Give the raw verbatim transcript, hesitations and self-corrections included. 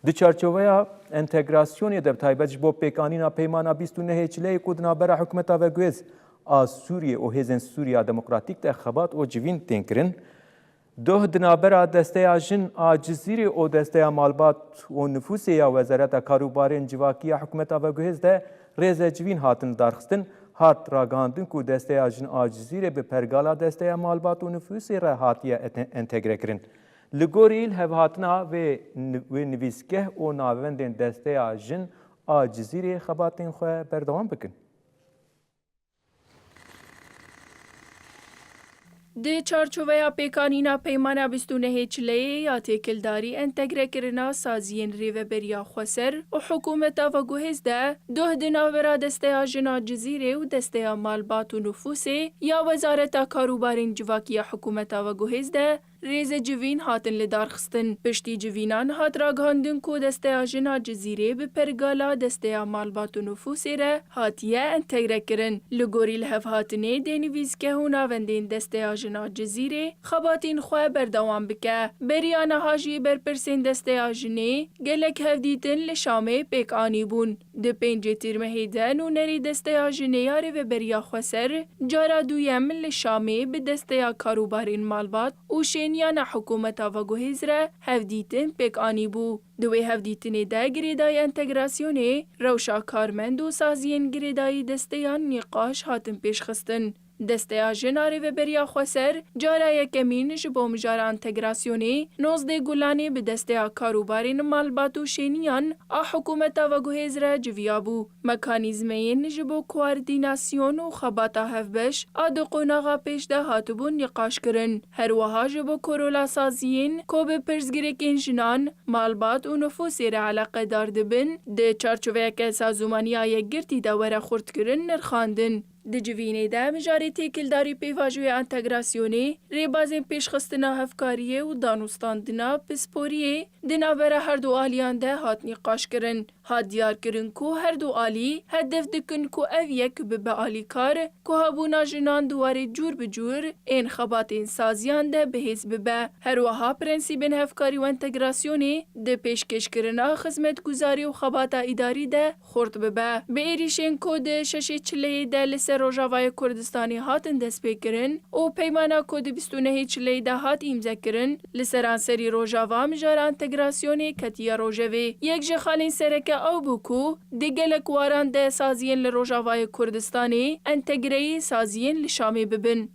Di çarçoveya entegrasyonê de, bi taybet ji bo pêkanîna peymana bîst û nehê Çileyê ku di navbera hikûmeta veguhêz a Sûriyê û Hêzên Sûriya Demokratîk de xebat û civîn tên kirin, doh di navbera Desteya Jin a Cizîrê û Desteya Malbat û Nifûsê ya Wezareta Karûbarên Civakî ya hikûmeta veguhêz de rêzecivîn hatin lidarxistin, hat ragihandin ku Desteya Jin a Cizîrê bi pergala Desteya Malbat û Nifûsê re hatiye ete-, entegre kirin. Li gorî lihevhatina vê ni-, wê nivîsgeh û navendên Desteya Jin a Cizîrê xebatên xwe berdewam bikin. Di çarçoveya pêkanîna Peymana bîst û nehê Çileyê ya têkildarî entegrekirina saziyên Rêveberiya Xweser û Hikûmeta Veguhêz de, doh di navbera Desteya Jin a Cizîrê û Desteya Malbat û Nifûsê ya Wezareta Karûbarên Civakî ya Hikûmeta Veguhêz de, rêzecivîn hatin lidarxistin. Piştî civînan hat ragihandin ku Desteya Jin a Cizîrê bi pergala Desteya Malbat û Nifûsê re hatiye entegre kirin. Li gorî lihevhatinê dê nivîskeh û navendên Desteya Jin a Cizîrê xebatên xwe berdewam bike. Beriya niha jî berpirsên Desteya Jinê gelek hevdîtin li Şamê pêk anîbûn. Di pêncê Tîrmehê de nûnerê Desteya Jinê ya Rêveberiya Xweser cara duyem li Şamê bi Desteya Karûbarên Malbat û Şêniyana Hikûmeta Veguhêz re hevdîtin pêk anîbû. Di wê hevdîtinê de girêdayî entegrasyonê, rewşa karmend û saziyên girêdayî desteyan nîqaş hatin pêşxistin. Desteya Jin a Rêveberiya Xweser cara yekemîn ji bo mijara entegrasyonê nozdeh Gulanê bi Desteya Karûbarên Malbat û Şêniyan a Hikûmeta Veguhêz re civiyabû. Mekanîzmeyên ji bo koordînasyon û xebata hevbeş a di qonaxa pêş de hatibûn nîqaşkirin. Her wiha ji bo korola saziyên ku bi pirsgirêkên jinan, malbat û nifûsê re eleqedar dibin, di çarçoveyeke sazûmaniya yekgirtî de were xurtkirin, nirxandin. Di civînê de mijarê têkildarî pêvajoya entegrasyonê, rêbazên pêşxistina hevkariyê û danûstandina pisporiyê di navbera her du aliyan de hat nîqaşkirin. Hat diyarkirin ku her du alî hedef dikin ku ev yek bibe alîkar ku hebûna jinan di warê cûr bi cûr ên xebatên saziyan de bihêz bibe. Her wiha prensîbên hevkarî û entegrasyonê di pêşkêşkirina xizmetguzarî û xebata îdarî de xurt bibe. Bi êrîşên ku di şeşê Çileyê de li ser Rojavayê Kurdistanê hatin destpêkirin û peymana ku di bîst û nehê Çileyê de hat îmzekirin, li seranserî Rojava mijara entegrasyonê ketiye rojevê. Yek ji xalên sereke ew bû ku di gelek waran de saziyên li Rojavayê Kurdistanê entegreyê saziyên li Şamê bibin.